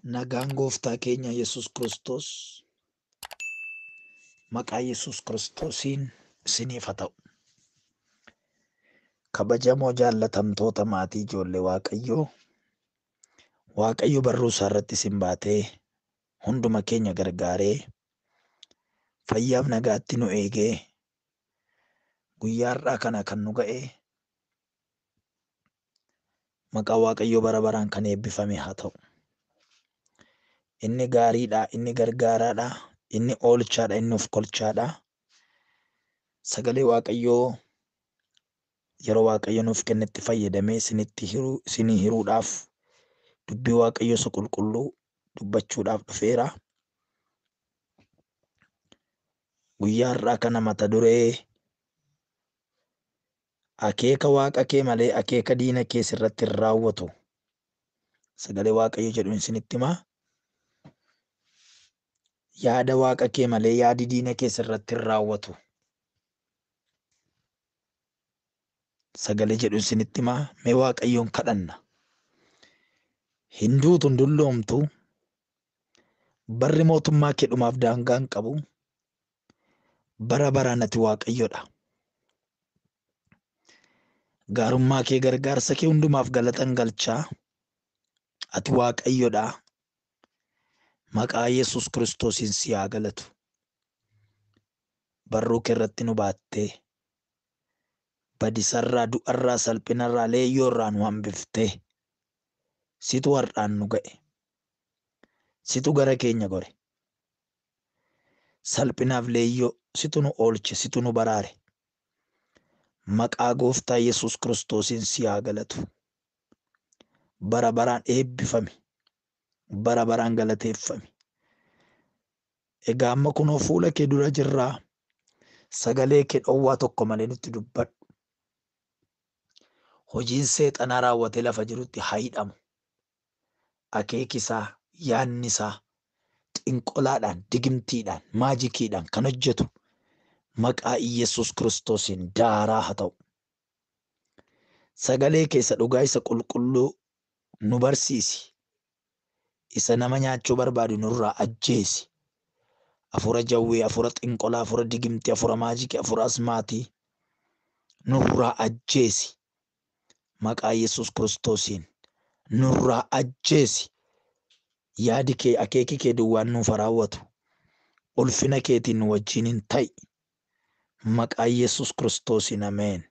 Nagaan gooftaa keenya Yesus Kiristoos maqaa Yesus Kiristoosiin isiniif haa ta'u. Kabajamoo jaallatamtoota maatii ijoollee Waaqayyoo, Waaqayyo barruu isaa irratti isin baatee hunduma keenya gargaaree fayyaaf nagaatti nu eegee guyyaa har'aa kana kan nu ga'e maqaa Waaqayyoo bara baraan kan eebbifame haa ta'u. Inni gaariidha, inni gargaaraadha, inni oolchaadha, inni of kolchaadha. Sagalee Waaqayyoo yeroo Waaqayyo nuuf kennetti fayyadamee isinitti hiruu, isinii hiruudhaaf dubbii Waaqayyoo isa qulqulluu dubbachuudhaaf dhufeera. Guyyaa har'aa kana mata duree akeeka Waaqa kee malee akeeka diina kee sirratti hin raawwatu. Sagalee Waaqayyo jedhu isinitti himaa. Yaada Waaqa kee malee yaadi diina kee sirratti hin raawwatu. Sagalee jedhu isinitti himaa. Mee Waaqayyoon kadhanna. Hin duutu, hin dulloomtu. Barri mootummaa kee dhumaaf daangaa hin qabu. Bara baraan ati Waaqayyodha. Gaarummaa kee gargaarsa kee hundumaaf galatan galchaa. Ati Waaqayyodha. Maqaa Yesus Kiristoosiin si haa galatu. Barruu kee irratti nu baattee badisarraa, du'arraa, salphinarraa, leeyyoorraa nu hambiftee situ har'aan nu ga'e. Situ gara keenya gore. Salphinaaf leeyyoo situ nu oolche, situ nu baraare. Maqaa gooftaa Yesus Kiristoosiin si haa galatu. Bara baraan eebbifami. Bara baraan galateeffami. Egaa amma kunoo fuula kee dura jirraa. Sagalee kee dhowwaa tokko malee nutti dubbadhu. Hojiin seexanaa raawwatee lafa jirutti haa hidhamu. Akeeki isaa, yaadni isaa xinqolaadhaan, digimtiidhaan, maajikiidhaan kan hojjetu maqaa Iyyasuus Kiristoosiin daaraa haa ta'u. Sagalee keessa dhugaa isa qulqulluu nu barsiisi. Isa nama nyaachuu barbaadu nurraa ajjeesi. Hafuura jawwee, hafuura xinqolaa, hafuura digimtii, hafuura maajikii, hafuura asmaatii nurraa ajjeesi. Maqaa Yesuus Kiristoosiin nurraa ajjeesi. Yaadi kee, akeeki kee duwwaan nuuf haa raawwatu. Ulfina keetiin nu wajjin hin ta'i. Maqaa Yesuus Kiristoosiin ameen.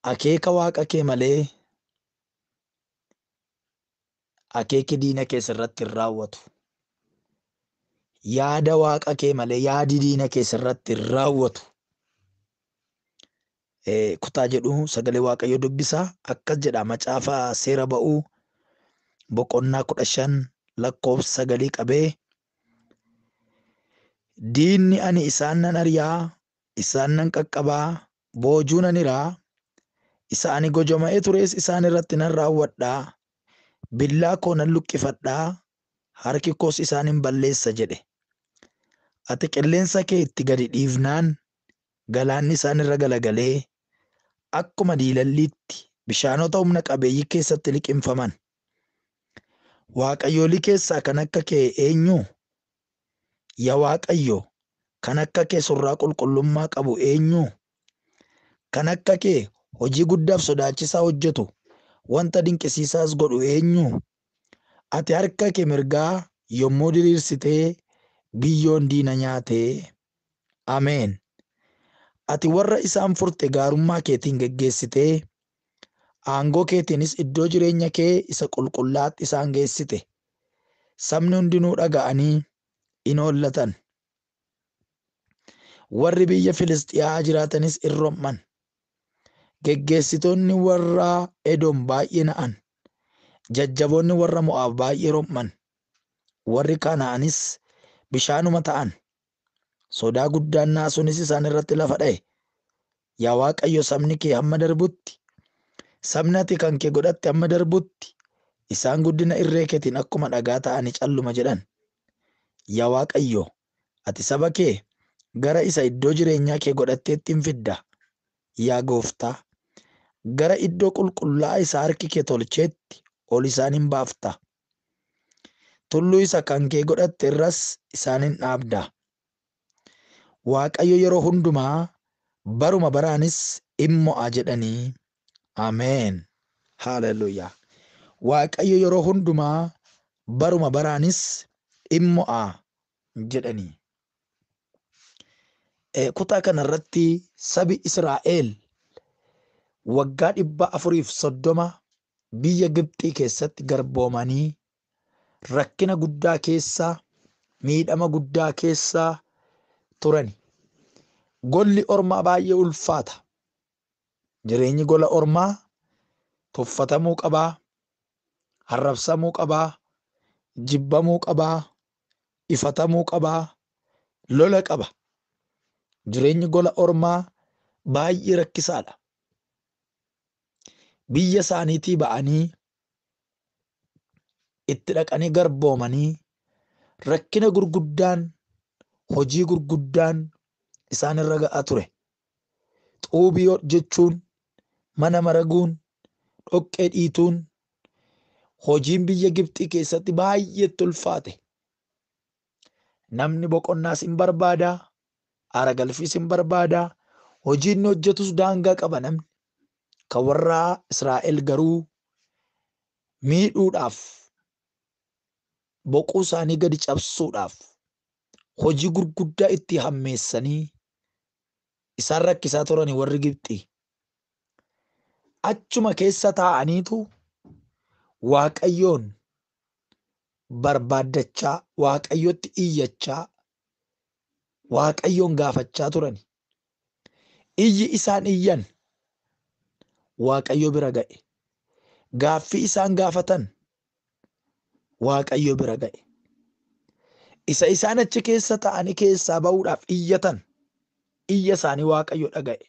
Akeeka Waaqa kee malee akeeki diina kee sirratti hin raawwatu. Yaada Waaqa kee malee yaadi diina kee sirratti hin raawwatu. Kutaa jedhu sagalee Waaqayyoo dubbisaa. Akkas jedha macaafa seera ba'uu boqonnaa 15 lakkoofsa 9 qabee. Diinni ani isaan nan ari'aa, isaan nan qaqqabaa, boojuu nan hiraa, isa ani gojoma'ee tures isaan irratti nan raawwadhaa, billaa koo nan luqqifadhaa, harki koos isaan hin balleessa jedhe. Ati qilleensa kee itti gadi dhiifnaan galaanni isaan irra galagalee akkuma diilalliitti bishaanota humna qabeeyyii keessatti liqimfaman. Waaqayyoolii keessaa kan akka kee eenyu? Yaa Waaqayyo, kan akka kee surraa qulqullummaa qabu eenyu? Kan akka kee hojii guddaaf sodaachisaa hojjetu, wanta dinqisiisaas godhu eenyu? Ati harka kee mirgaa yommuu diriirsitee biyyoon diina nyaatee. Ameen. Ati warra isaan furte gaarummaa keetiin geggeessitee, aangoo keetiinis iddoo jireenya kee isa qulqullaatti isaan geessite. Sabni hundinuu dhaga'anii in hollatan. Warri biyya Filisxiyaa jiraatanis in rom'an. Geggeessitoonni warra Edoom baay'ee na'an. Jajjaboonni warra Mo'aab baay'ee rom'an. Warri Kana'aanis bishaanuma ta'an. Sodaa guddaan naasuunis isaan irratti lafa dha'e. Yaa Waaqayyo, sabni kee hamma darbutti, sabni ati kan kee godhatte hamma darbutti, isaan guddina irree keetiin akkuma dhagaa ta'anii calluma jedhan. Yaa Waaqayyo, ati saba kee gara isa iddoo jireenyaa kee godhatteetti hin fidda. Yaa Gooftaa, gara iddoo qulqullaa'aa isa harki kee tolcheetti ol isaan hin baafta. Tulluu isa kan kee godhatte irras isaan hin dhaabda. Waaqayyo yeroo hundumaa baruma baraanis in mo'a jedhanii. Ameen. Haaleluyyaa. Waaqayyo yeroo hundumaa baruma baraanis in mo'a jedhanii. Kutaa kanarratti sabi Israa'el waggaa 430 biyya Gibxii keessatti garboomanii rakkina guddaa keessa, miidhama guddaa keessa turani. Golli ormaa baay'ee ulfaata. Jireenyi gola ormaa tuffatamuu qabaa, arrabsamuu qabaa, jibbamuu qabaa, ifatamuu qabaa, lola qaba. Jireenyi gola ormaa baay'ee rakkisaadha. Biyya isaaniitii ba'anii itti dhaqanii garboomanii rakkina gurguddaan, hojii gurguddaan isaan irra ga'aa ture. Xuubii jechuun, mana maraguun, dhoqqee dhiituun, hojiin biyya Gibxii keessatti baay'eetti ulfaate. Namni boqonnaas hin barbaada, aara galfiis hin barbaada, hojii inni hojjetus daangaa qaba namni. Kan warra Israa'el garuu miidhuudhaaf, boquu isaanii gadi cabsuudhaaf, hojii gurguddaa itti hammeessanii isaan rakkisaa turani warri Gibxii. Achuma keessa taa'aniitu Waaqayyoon barbaaddachaa, Waaqayyotti iyyachaa, Waaqayyoon gaafachaa turani. Iyyi isaan iyyan Waaqayyo bira ga'e. Gaaffii isaan gaafatan Waaqayyo bira ga'e. Isa isaan achi keessa taa'anii keessaa ba'uudhaaf iyyatan, iyya isaanii Waaqayyo dhaga'e.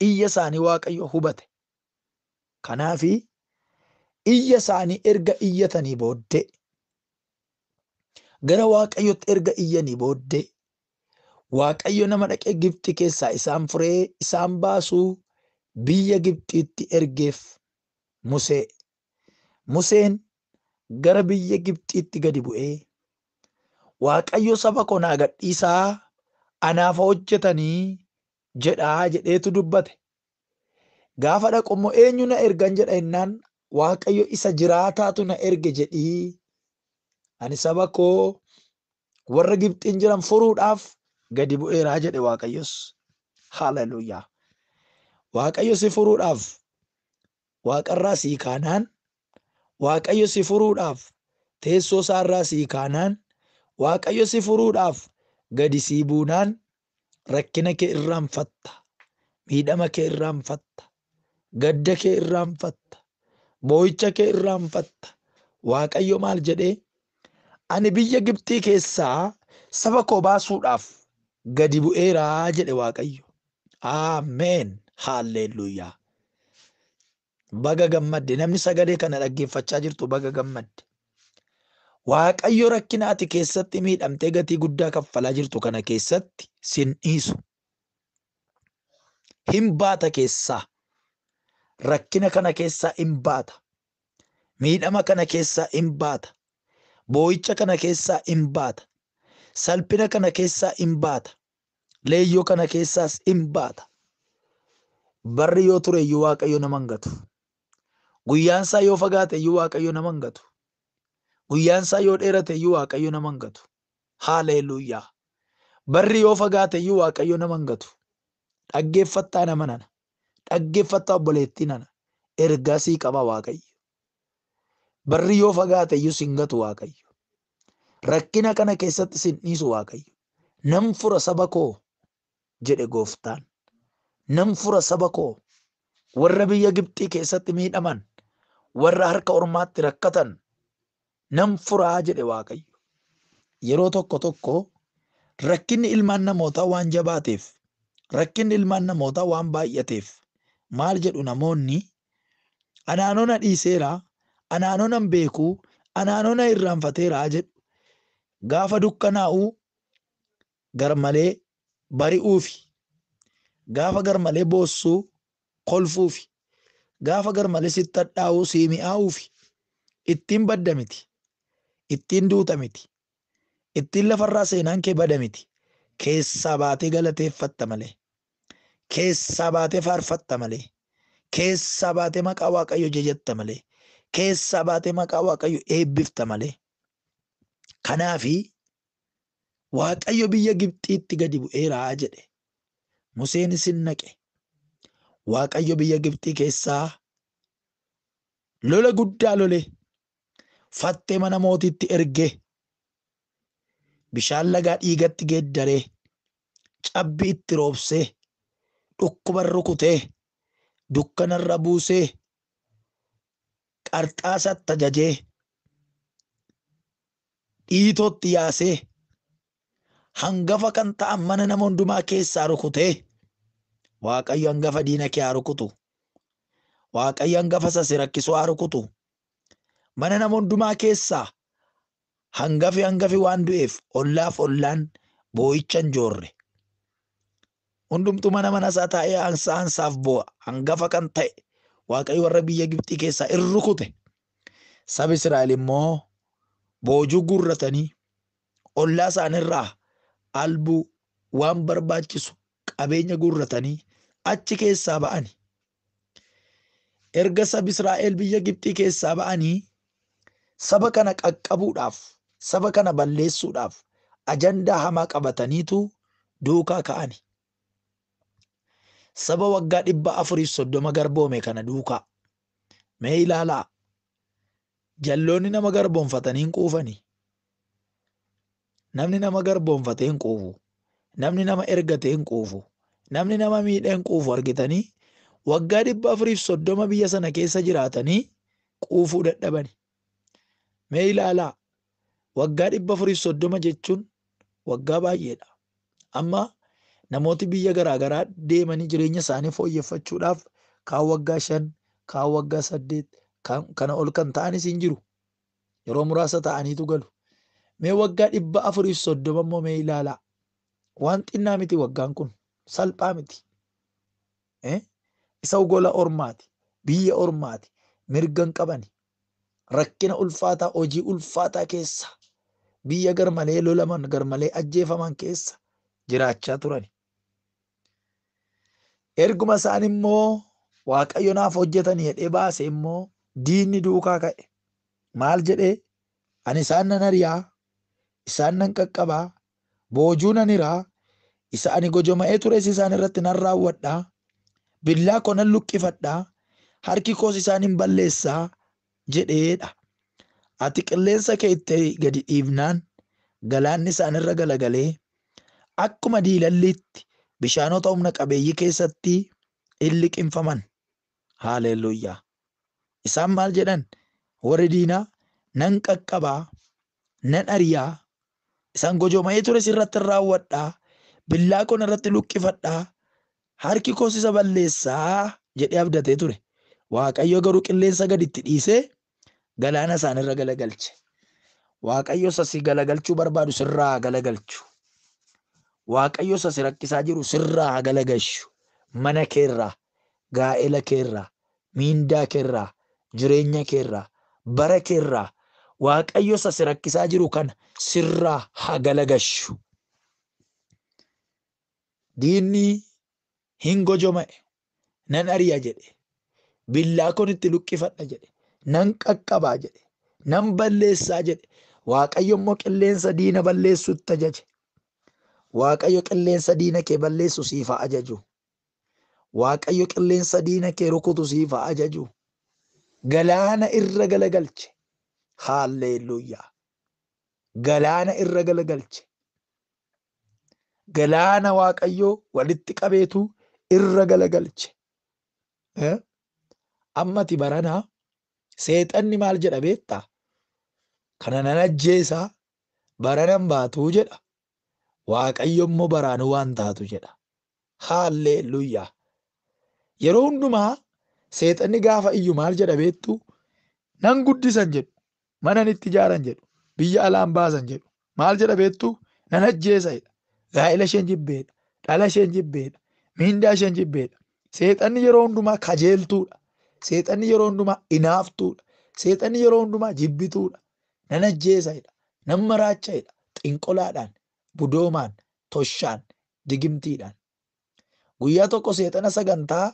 Iyya isaanii Waaqayyo hubate. Kanaafi iyya isaanii erga iyyatanii booddee, gara Waaqayyotti erga iyyanii booddee, Waaqayyo nama dhaqee Gibxi keessaa isaan furee isaan baasuu biyya Gibxiitti ergeef Musee. Museen gara biyya Gibxiitti gadi bu'ee, Waaqayyo saba koo naa gadhiisaa anaaf hojjetanii jedhaa jedheetu dubbate. Gaafa dhaqu immoo eenyu na ergan jedha innaan Waaqayyo isa jiraataatu na erge jedhii ani saba koo warra Gibxiin jiran furuudhaaf gadi bu'eeraa jedhe Waaqayyos. Haaleluyyaa. Waaqayyo si furuudhaaf waaqarraa sii kaanaan, Waaqayyo si furuudhaaf teessoo isaarraa sii kaanaan, Waaqayyo si furuudhaaf gadi sii buunaan rakkina kee irraanfatta, miidhama kee irraanfatta, gadda kee irraanfatta, boo'icha kee irraanfatta. Waaqayyo maal jedhee? Ani biyya Gibxii keessaa saba koo baasuudhaaf gadi bu'eeraa jedhe Waaqayyo. Ameen. Haalleluuyaa. Baga gammadde. Namni sagalee kana dhaggeeffachaa jirtu baga gammadde. Waaqayyo rakkina ati keessatti miidhamtee gatii guddaa kaffalaa jirtu kana keessatti sin dhiisu. Hin baata keessaa. Rakkina kana keessaa hin baata. Miidhama kana keessaa hin baata. Boo'icha kana keessaa hin baata. Salphina kana keessaa hin baata. Leeyyoo kana keessaas hin baata. Barri yoo ture iyyuu Waaqayyo nama hin gatu. Guyyaan isaa yoo fagaate iyyuu Waaqayyo nama hin gatu. Guyyaan isaa yoo dheerate iyyuu Waaqayyo nama hin gatu. Haaleluyyaa. Barri yoo fagaate iyyuu Waaqayyo nama hin gatu. Dhaggeeffattaa nama nana. Dhaggeeffattaa obboleettii nana. Ergaa sii qaba Waaqayyo. Barri yoo fagaate iyyuu sin gatu Waaqayyo. Rakkina kana keessatti sin dhiisu Waaqayyo. Nan fura saba koo jedhe gooftaan. Nan fura saba koo warra biyya Gibxii keessatti miidhaman, warra harka ormaatti rakkatan nan furaa jedhe Waaqayyo. Yeroo tokko tokko rakkinni ilmaan namootaa waan jabaateef, rakkinni ilmaan namootaa waan baay'ateef maal jedhu namoonni? Anaanoo na dhiiseera, anaanoo nan beeku, anaanoo na irraanfateera jedhu. Gaafa dukkanaa'u garmalee bari'uufi, gaafa garmalee boossuu kolfuufi, gaafa garmalee sitti hadhaa'uu sii mi'aawuufi. Ittiin badda miti. Ittiin duuta miti. Ittiin lafarraa seenaan kee bada miti. Keessaa baatee galateeffatta malee. Keessaa baatee faarfatta malee. Keessaa baatee maqaa Waaqayyo jajatta malee. Keessaa baatee maqaa Waaqayyo eebbifta malee. Kanaafi Waaqayyo biyya Gibxiitti gadi bu'eeraa jedhe. Museenis hin naqe. Waaqayyo biyya Gibxii keessaa lola guddaa lole. Fattee mana mootiitti erge. Bishaan lagaa dhiigatti geeddaree. Cabbii itti roobsee. Dhukkuba rukutee. Dukkanarra buusee. Qarxaasatti ajajee. Dhiitootti yaasee. Hangafa kan ta'an mana nama hundumaa keessaa rukutee. Waaqayyo hangafa diina kee haa rukutu. Waaqayyo hangafa isa si rakkisu haa rukutu. Mana nama hundumaa keessaa hangafi hangafi waan du'eef ollaaf ollaan boo'icha hin joorre. Hundumtuu mana mana isaa taa'ee ansaa ansaaf boo'a. Hangafa kan ta'e Waaqayyo warra biyya Gibxii keessaa in rukute. Sabi Israa'el immoo boojuu guurratanii ollaa isaaniirraa albuu waan barbaachisu qabeenya guurratanii achi keessaa ba'ani. Erga sabi Israa'el biyya Gibxii keessaa ba'anii saba kana qaqqabuudhaaf, saba kana balleessuudhaaf ajandaa hamaa qabataniitu duukaa ka'ani. Saba waggaa 430 garboome kana duukaa. Mee ilaalaa. Jalloonni nama garboomfatanii hin quufani. Namni nama garboomfatee hin quufu. Namni nama ergatee hin quufu. Namni nama miidhee hin quufu argitanii waggaa 430 biyya sana keessa jiraatanii quufuu dadhabani. Mee ilaalaa. Waggaa 430 jechuun waggaa baay'eedha. Amma namooti biyya garaagaraa deemanii jireenya isaanii fooyyeffachuudhaaf kaan waggaa 5, kaan waggaa 8, kana ol kan ta'anis hin jiru. Yeroo muraasa ta'aniitu galu. Mee waggaa 430 immoo mee ilaalaa. Waan xinnaa miti waggaan kun. Salphaa miti. Isa gola ormaati. Biyya ormaati. Mirga hin qabani. Rakkina ulfaataa, hojii ulfaataa keessa biyya garmalee lolaman, garmalee ajjeefaman keessa jiraachaa turani. Erguma isaan immoo Waaqayyo naaf hojjetanii jedhee baase immoo diinni duukaa ka'e. Maal jedhee? Ani isaan nan ari'aa, isaan nan qaqqabaa, boojuu nan hiraa, isa ani gojoma'ee tures isaan irratti nan raawwadhaa, billaa koo nan luqqifadhaa, harki koos isaan hin balleessaa jedheedha. Ati qilleensa kee itti gadi dhiifnaan galaanni isaan irra galagalee akkuma diilalliitti bishaanota humna qabeeyyii keessatti in liqimfaman. Haaleluyyaa. Isaan maal jedhan? Warri diinaa nan qaqqabaa, nan ari'aa, isaan gojoma'ee tures irratti raawwadhaa, billaa koon irratti luqqifadhaa, harki koos isa balleessaa jedhee abdatee ture. Waaqayyo garuu qilleensa gaditti dhiisee galaana isaanirra galagalche. Waaqayyo isa si galagalchuu barbaadu sirraa haa galagalchu. Waaqayyo isa si rakkisaa jiru sirraa haa galagalchu. Mana keerraa, gaa'ela keerraa, miindaa keerraa, jireenya keerraa, bara keerraa Waaqayyo isa si rakkisaa jiru kana sirraa haa galagalchu. Diinni hin gojoma'e, nan ari'a jedhe, billaa koon itti luqqifadha jedhe, nan qaqqabaa jedhe, nan balleessaa jedhe. Waaqayyo immoo qilleensa diina balleessutti ajaje. Waaqayyo qilleensa diina kee balleessu siif haa ajaju. Waaqayyo qilleensa diina kee rukutu siif haa ajaju. Galaana irra galagalche. Haalleluuyaa. Galaana irra galagalche. Galaana Waaqayyo walitti qabeetu irra galagalche. Amma ati baranaa seexanni maal jedha beektaa? Kana nan ajjeesaa baranan baatuu jedha. Waaqayyo immoo baraanuu waan taatu jedha. Haalleluuyaa. Yeroo hundumaa seexanni gaafa iyyu maal jedha beektu? Nan guddisan jedhu, manan itti ijaaran jedhu, biyya alaan baasan jedhu. Maal jedha beektu? Nan ajjeesa jedha. Gaa'ela isheen jibbeedha. Dhala isheen jibbeedha. Miindaa isheen jibbeedha. Seexanni yeroo hundumaa kajeeltuudha. Seexanni yeroo hundumaa inaaftuudha. Seexanni yeroo hundumaa jibbituudha. Nan ajjeesaidha. Nan maraachaidha. Xinqolaadhaan, budoomaan, toshaan, digimtiidhaan. Guyyaa tokko seexana sagantaa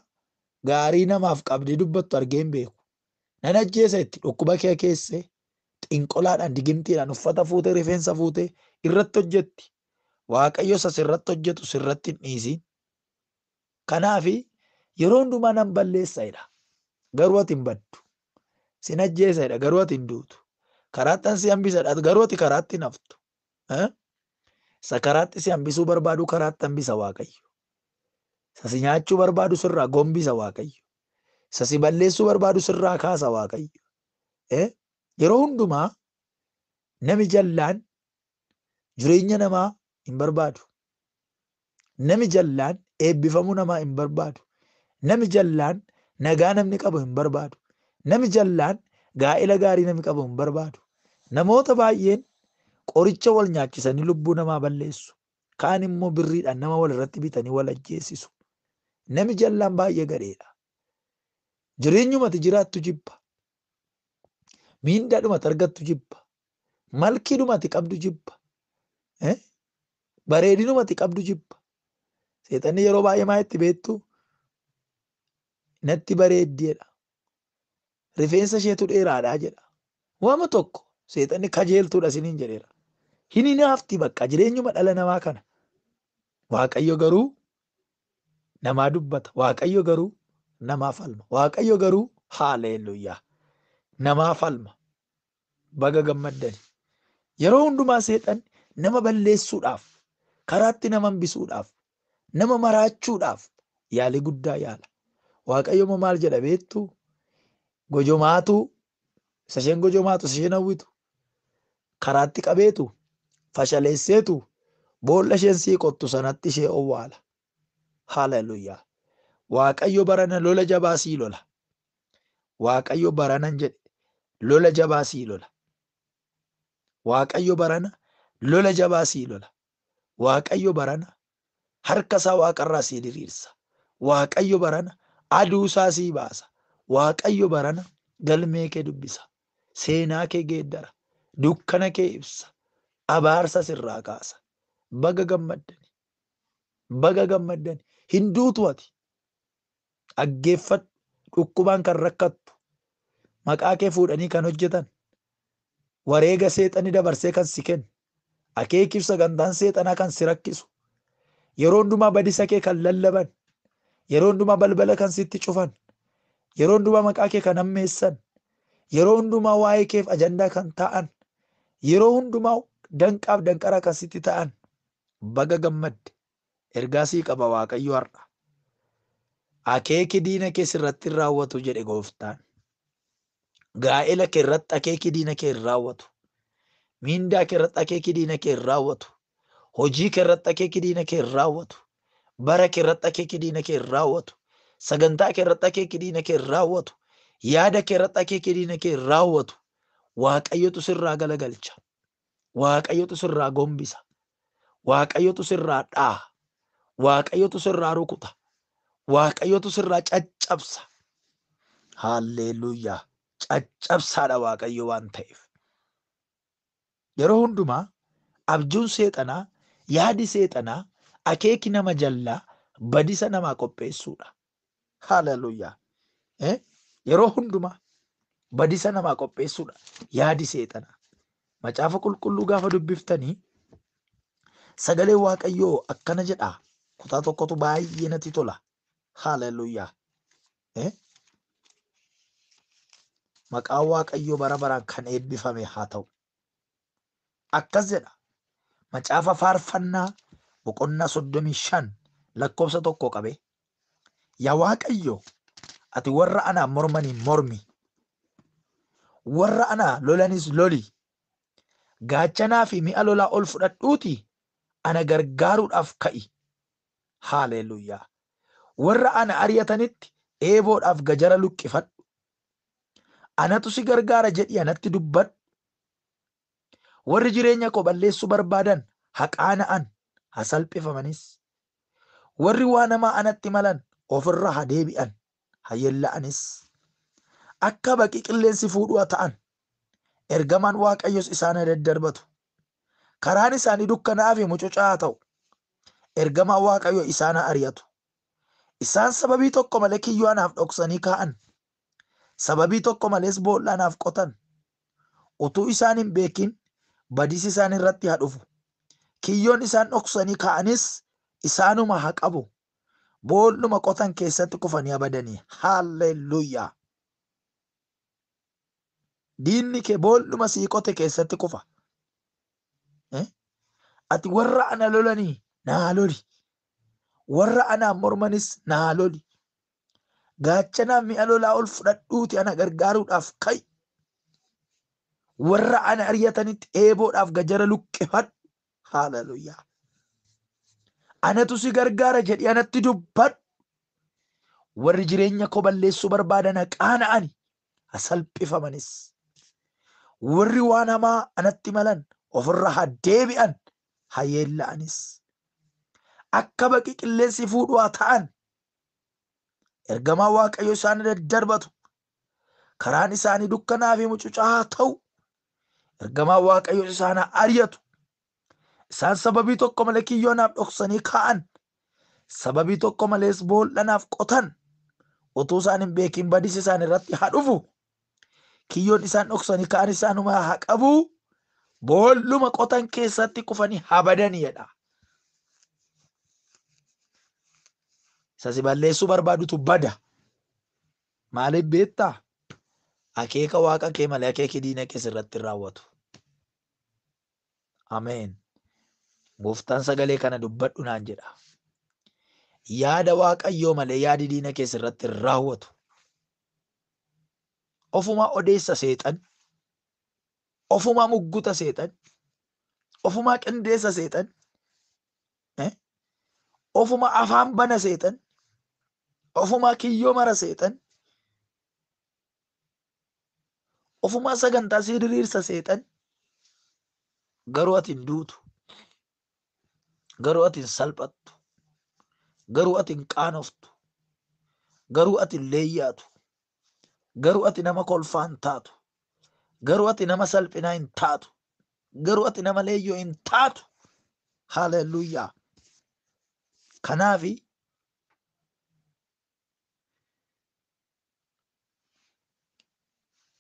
gaarii namaaf qabdee dubbattu argee hin beeku. Nan ajjeesa itti dhukkuba kee keessee xinqolaadhaan, digimtiidhaan uffata fuutee, rifeensa fuutee irratti hojjetti. Waaqayyo isa sirratti hojjetu sirratti hin dhiisiin. Kanaafi yeroo hundumaa nan balleessaidha. Garuu ati hin baddu. Sin ajjeesaidha. Garuu ati hin duutu. Karaatti si hambisadha. Garuu ati karaatti hin haftu. Isa karaatti si hambisuu barbaadu karaatti hambisa Waaqayyo. Isa si nyaachuu barbaadu sirraa gombisa Waaqayyo. Isa si balleessuu barbaadu sirraa kaasa Waaqayyo. Yeroo hundumaa nami jallaan jireenya namaa hin barbaadu. Nami jallaan eebbifamuu namaa hin barbaadu. Nami jallaan nagaa namni qabu hin barbaadu. Nami jallaan gaa'ela gaarii namni qabu hin barbaadu. Namoota baay'een qoricha wal nyaachisanii lubbuu namaa balleessu. Kaan immoo birriidhaan nama wal irratti bitanii wal ajjeesisu. Nami jallaan baay'ee gadheedha. Jireenyumati jiraattu jibba. Miindaadhumati argattu jibba. Malkiidhumati qabdu jibba. Bareedinumati qabdu jibba. Seexanni yeroo baay'ee maa itti beektu? Natti bareeddiidha. Rifeensa isheetu dheeraadha jedha. Waama tokko seexanni kajeeltuudha isiniin jedheera. Hin hinaafti bakka jireenyuma dhala namaa kana. Waaqayyo garuu namaa dubbata. Waaqayyo garuu namaa falma. Waaqayyo garuu haaleluyyaa. Namaa falma. Baga gammaddani. Yeroo hundumaa seexanni nama balleessuudhaaf, karaatti nama hambisuudhaaf, nama maraachuudhaaf yaalii guddaa yaala. Waaqayyo immoo maal jedha beektu? Gojomaatu isa isheen gojomaatu isa isheen hawwitu karaatti qabeetu fashaleesseetu boolla isheen sii qottu sanatti ishee owwaala. Haaleluyyaa. Waaqayyo barana lola jabaa sii lola. Waaqayyo baranan jedhe lola jabaa sii lola. Waaqayyo barana lola jabaa sii lola. Waaqayyo barana harka isaa waaqarraa sii diriirsa. Waaqayyo barana aduu isaa sii baasa. Waaqayyo barana galmee kee dubbisa. Seenaa kee geeddara. Dukkana kee ibsa. Abaarsa sirraa kaasa. Baga gammaddani. Baga gammaddani. Hin duutu ati. Dhaggeeffadhu. Dhukkubaan kan rakkattu. Maqaa kee fuudhanii kan hojjetan. Wareega seexanni dabarsee kan si kennu. Akeekiif sagantaan seexanaa kan si rakkisu. Yeroo hundumaa badisa kee kan lallaban. Yeroo hundumaa balbala kan sitti cufan. Yeroo hundumaa maqaa kee kan hammeessan. Yeroo hundumaa waa'ee keef ajandaa kan ta'an. Yeroo hundumaa danqaaf danqaraa kan sitti ta'an. Baga gammadde. Ergaa sii qaba Waaqayyo har'a. Akeeki diina kee sirratti hin raawwatu jedhe gooftaan. Gaa'ela kee irratti akeeki diina kee hin raawwatu. Miindaa kee irratti akeeki diina kee hin raawwatu. Hojii kee irratti akeeki diina kee hin raawwatu. Bara kee irratti akeeki diina kee hin raawwatu. Sagantaa kee irratti akeeki diina kee hin raawwatu. Yaada kee irratti akeeki diina kee hin raawwatu. Waaqayyotu sirraa galagalcha. Waaqayyotu sirraa gombisa. Waaqayyotu sirraa dhaaha. Waaqayyotu sirraa rukuta. Waaqayyotu sirraa caccabsa. Haalleluuyaa. Caccabsaadha Waaqayyo waan ta'eef. Yeroo hundumaa abjuun seexanaa, yaadi seexanaa, akeeki nama jallaa badisa namaa qopheessuudha. Haalleluuyaa. Yeroo hundumaa badisa namaa qopheessuudha yaadi seexanaa. Macaafa qulqulluu gaafa dubbiftanii sagalee Waaqayyoo akkana jedha. Kutaa tokkotu baay'ee natti tola. Haalleluuyaa. Maqaan Waaqayyoo bara baraan kan eebbifame haa ta'u. Akkas jedha. Macaafa faarfannaa boqonnaa 35 lakkoofsa 1 qabe. Yaa Waaqayyo, ati warra anaa mormaniin mormi. Warra anaa lolanis loli. Gaachanaa fi mi'a lolaa ol fudhadhuuti ana gargaaruudhaaf ka'i. Haaleluyyaa. Warra ana ari'atanitti eeboodhaaf gajara luqqifadhu. Anatu si gargaara jedhi anatti dubbadhu. Warri jireenya koo balleessuu barbaadan haqaana'an haa salphifamanis. Warri waa namaa anatti malan ofirra haa deebi'an haa yeella'anis. Akka baqii qilleensi fuudhu haa ta'an. Ergamaan Waaqayyos isaan haa daddarbatu. Karaan isaanii dukkanaa'aa fi mucucaa haa ta'u. Ergamaan Waaqayyoo isaan haa ari'atu. Isaan sababii tokko malee kiyyoo anaaf dhoksanii kaa'an. Sababii tokko malees boolla anaaf qotan. Utuu isaan hin beekin badiisi isaan irratti haa dhufu. Kiyyoon isaan dhoksanii kaa'anis isaanuma haa qabu. Boolluma qotan keessatti kufanii abadanii. Haalleluuyaa. Diinni kee boolluma sii qote keessatti kufa. Ati warra ana lolanii naa loli. Warra anaan mormanis naa loli. Gaachanaaf mi'a lolaa ol fudhadhuuti ana gargaaruudhaaf ka'i. Warra ana ari'atanitti eeboodhaaf gajara luqqifadhu. Haaleluyyaa. Anatu si gargaara jedhi anatti dubbadhu. Warri jireenya koo balleessuu barbaadan haa qaana'ani, haa salphifamanis. Warri waan hamaa anatti malan ofirra haa deebi'an, haa yeella'anis. Akka baqi qilleensi fuudhu haa ta'an. Ergamaa Waaqayyo isaan daddarbatu. Karaan isaanii dukkanaa fi mucucaa haa ta'u. Ergamaa Waaqayyo isaan haa ari'atu. Isaan sababii tokko malee kiyyoo naaf dhoksanii kaa'an. Sababii tokko malees boolla naaf qotan. Utuu isaan hin beekin badis isaan irratti haa dhufu. Kiyyoon isaan dhoksanii ka'an isaanuma haa qabu. Boolluma qotan keessatti kufanii haa badani jedha. Isa si balleessuu barbaadutu bada. Maaliif beektaa? Akeeka waaqa kee malee akeeki diina kee sirratti hin raawwatu. Ameen. Gooftaan sagalee kana dubbadhu naan jedha. Yaada Waaqayyoo malee yaadi diina kee sirratti hin raawwatu. Ofumaa odeessa seexan. Ofumaa mugguta seexan. Ofumaa qindeessa seexan. Ofuma afaan bana seexan. Ofumaa kiyyoo mara seexan. Ofumaa sagantaa sii diriirsa seexan. Garuu ati hin duutu. Garuu ati hin salphattu. Garuu ati hin qaanoftu. Garuu ati hin leeyyaatu. Garuu ati nama kolfaa hin taatu. Garuu ati nama salphinaa hin taatu. Garuu ati nama leeyyoo hin taatu. Haleluuyaa. Kanaafi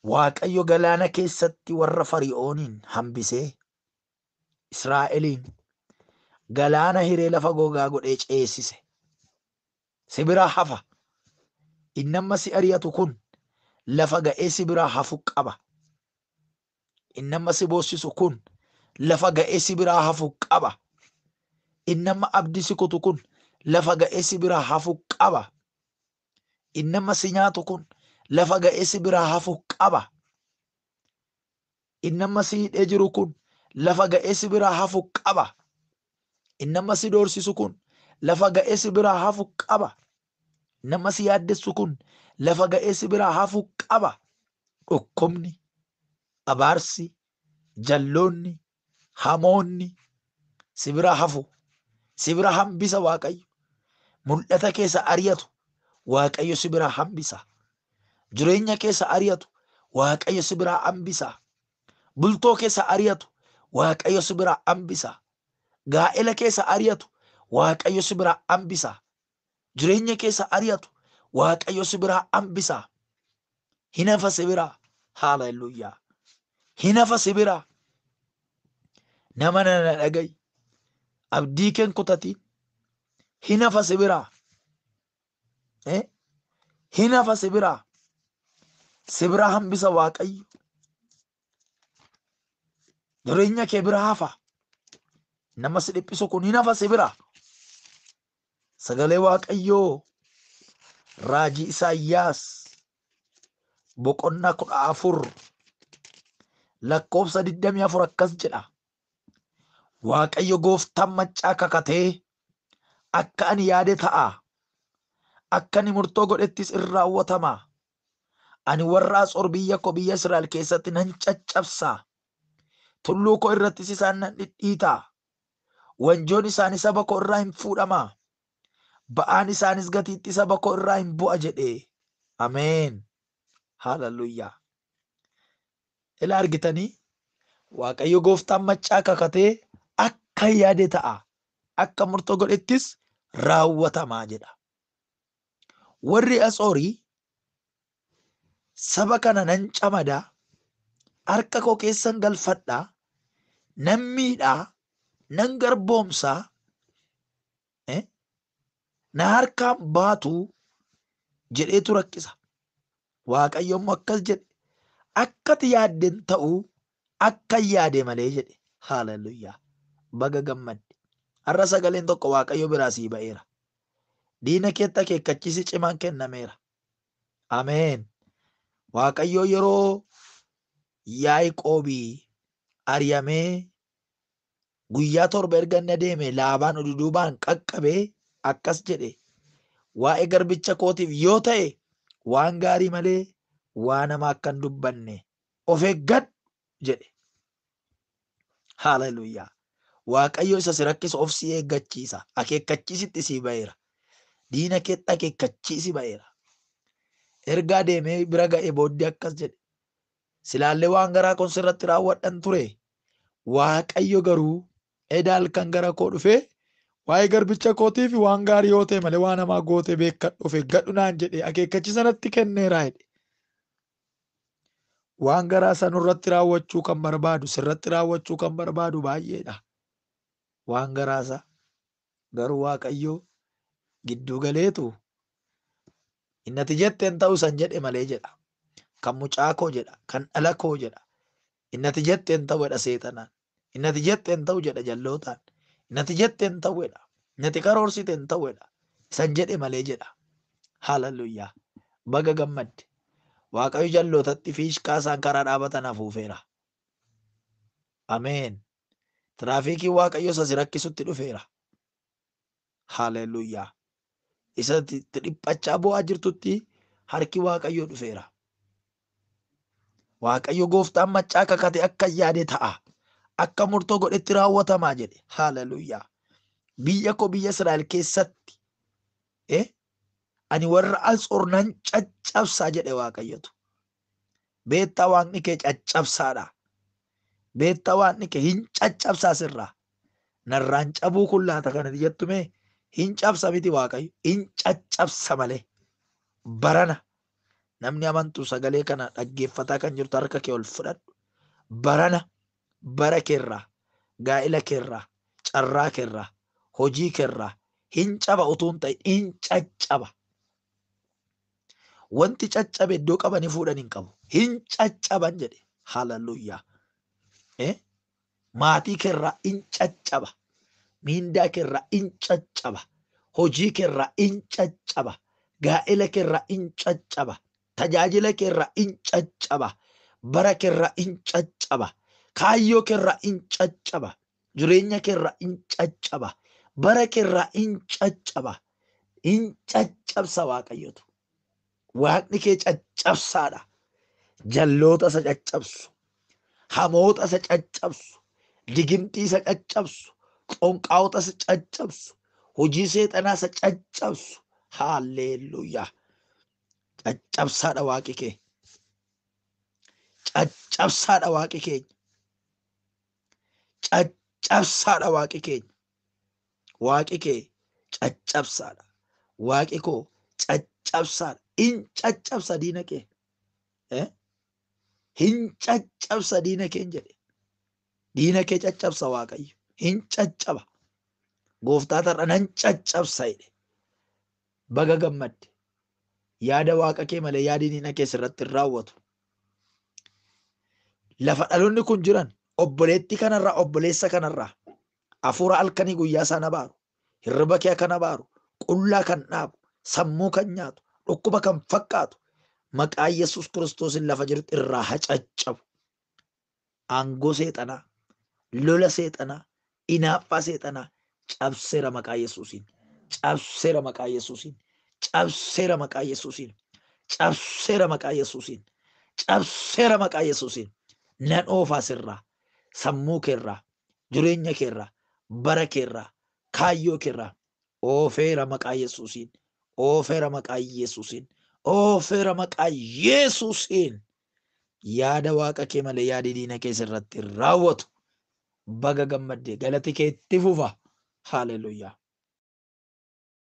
Waaqayyo galaana keessatti warra Fari'ooniin hambisee Israa'eliin galaana hiree lafa gogaa godhee ceesise. Si biraa hafa. Inni amma si ari'atu kun lafa ga'ee si biraa hafu qaba. Inni amma si boossisu kun lafa ga'ee si biraa hafu qaba. Inni amma abdii si kutu kun lafa ga'ee si biraa hafu qaba. Inni amma si nyaatu kun lafa ga'ee si biraa hafu qaba. Inni amma si hidhee jiru kun lafa ga'ee si biraa hafu qaba. Inni amma si doorsisu kun lafa ga'ee si biraa hafu qaba. Inni amma si yaaddessu kun lafa ga'ee si biraa hafu qaba. Dhukkubni, abaarsi, jalloonni, hamoonni si biraa hafu. Si bira hambisa Waaqayyo. Mul'ata keessa ari'atu Waaqayyo si biraa hambisa. Jireenya keessa ari'atu Waaqayyo si biraa hambisa. Bultoo keessa ari'atu Waaqayyo si biraa hambisa. Gaa'ela keessa ari'atu Waaqayyo si biraa hambisa. Jireenya keessa ari'atu Waaqayyo si biraa hambisa. Hin hafa si biraa. Haaleluyyaa. Hin hafa si biraa. Nama nana dhaga'i. Abdii keen kutatiin. Hin hafa si biraa. Hin hafa si biraa. Si biraa hambisa Waaqayyo. Jireenya kee biraa hafa. Nama si dhiphisu kun hin hafa si biraa. Sagalee Waaqayyoo raajii Isaayyaas boqonnaa 14 lakkoofsa 24 akkas jedha. Waaqayyo gooftaan maccaa kakatee akka ani yaade ta'a. Akka ani murtoo godhettis in raawwatama. Ani warra Asoor biyya koo biyya Israa'el keessatti nan caccabsa. Tulluu koo irrattis isaan nan dhidhiita. Wanjoon isaanii saba koo irraa hin fuudhama. Ba'aan isaanis gatiittii saba koo irraa hin bu'a jedhe. Ameen. Hallelujah. Ila argitanii Waaqayyo gooftaan maccaa kakatee akka yaade ta'a. Akka murtoo godhettis raawwatamaa jedha. Warri Asoorii saba kana nan camadaa, harka koo keessan galfadhaa, nan miidhaa, nan garboomsaa, na harkaan baatu jedheetu rakkisa. Waaqayyo immoo akkas jedhe, akkati yaadden ta'uu akka yaade malee jedhe. Haaleluyyaa. Baga gammadde. Har'a sagaleen tokko Waaqayyo biraa sii ba'eera. Diina keetti akeekkachiisi cimaan kennameera. Ameen. Waaqayyo yeroo Yaaqoobii ari'amee guyyaa 7 erga inni adeeme Laabaan ududuubaan qaqqabee akkas jedhe. Waa'ee garbicha kootiif yoo ta'e waan gaarii malee waa nama akka hin dubbanne of eeggadhu jedhe. Haaleluyyaa. Waaqayyo isa si rakkisu of si eeggachiisa. Akeekkachiisitti sii ba'eera. Diina keetti akeekkachiisi ba'eera. Ergaa deemee bira ga'e booddee akkas jedhe. Silaallee waan garaa koon sirratti raawwadhan ture. Waaqayyo garuu eda halkan gara koo dhufee waa'ee garbicha kootiif waan gaarii yoo ta'e malee waan hamaa gootee beekkadhu of eeggadhu naan jedhe akeekkachiisa natti kenneera jedhe. Waan garaa sanurratti raawwachuu kan barbaadu sirratti raawwachuu kan barbaadu baay'eedha. Waan garaasa garuu Waaqayyo gidduu galeetu innati jetteen ta'uu san jedhe malee jedha. Kan mucaa koo jedha, kan dhala koo jedha. Innati jetteen ta'u jedha seexanaan. Innati jetteen ta'u jedha jallootaan. Innati jetteen ta'u jedha. Innati karoorsiteen ta'u jedha. San jedhe malee jedha. Haaleluyyaa. Baga gammadde. Waaqayyo jallootatti fiishkaa isaan karaa dhaabatan hafuufeera. Ameen. Tiraafikiin Waaqayyo isa si rakkisutti dhufeera. Haaleluyyaa. Isa itti dhiphachaa bu'aa jirtutti harki Waaqayyoo dhufeera. Waaqayyo gooftaan maccaa kakate akka yaade ta'a. Akka murtoo godhetti raawwatamaa jedhe. Haaleluyyaa. Biyya koo biyya Israa'el keessatti ani warra Asoor nan caccabsaa jedhe Waaqayyotu. Beektaa waaqni kee caccabsaadha. Beektaa waaqni kee hin caccabsaa sirraa. Narraan cabuu kun laata kanatti jettume hin cabsa miti Waaqayyo. Hin caccabsa malee. Barana namni amantu sagalee kana dhaggeeffataa kan jirtu harka kee ol fudhadhu. Barana bara keerraa, gaa'ila keerraa, carraa keerraa, hojii keerraa hin caba utuu hin ta'in hin caccaba. Wanti caccabe iddoo qabanii fuudhan hin qabu. Hin caccaban jedhe. Haaleluyyaa. Maatii keerraa hin caccaba. Miindaa keerraa hin caccaba. Hojii keerraa hin caccaba. Gaa'ela keerraa hin caccaba. Tajaajila keerraa hin caccaba. Bara keerraa hin caccaba. Kaayyoo keerraa hin caccaba. Jireenya keerraa hin caccaba. Bara keerraa hin caccaba. Hin caccabsa Waaqayyotu. Waaqni kee caccabsaadha. Jalloota isa caccabsu. Hamoota isa caccabsu. Digimtii isa caccabsu. Xonqaawota isa caccabsu. Hojii seexanaa isa caccabsu. Haalleluuyaa. Caccabsaadha waaqi kee. Caccabsaadha waaqi keenya. Caccabsaadha waaqi keenya. Waaqi kee caccabsaadha. Waaqi koo caccabsaadha. Hin caccabsa diina kee. Hin caccabsa diina kee jedhe. Diina kee caccabsa Waaqayyo. Hin caccaba. Gooftaa tarra nan caccabsa jedhe. Baga gammadde. Yaada waaqa kee malee yaadi diina kee sirratti hin raawwatu. Lafa dhaloonni kun jiran obboleettii kanarraa obboleessa kanarraa hafuura halkanii guyyaa isaan abaaru, hirriba kee kan abaaru, qullaa kan dhaabu, sammuu kan nyaatu, dhukkuba kan fakkaatu maqaa Yesuus Kiristoosiin lafa jirutti irraa hacaccabu. Aangoo seexanaa, lola seexanaa, inaaffaa seexanaa cabseera maqaa Yesuusiin. Cabseera maqaa Yesuusiin. Cabseera maqaa Yesuusiin. Cabseera maqaa Yesuusiin. Cabseera maqaa Yesuusiin. Nan oofaa sirraa, sammuu keerraa, jireenya keerraa, bara keerraa, kaayyoo keerraa oofeera maqaa Yesuusiin. Oofeera maqaa Yesuusiin. Oofeera maqaa Yesuusiin. Yaada Waaqa kee malee yaadi diina kee sirratti raawwatu. Baga gammaddee, galati kee itti fufa. Haaleluyyaa.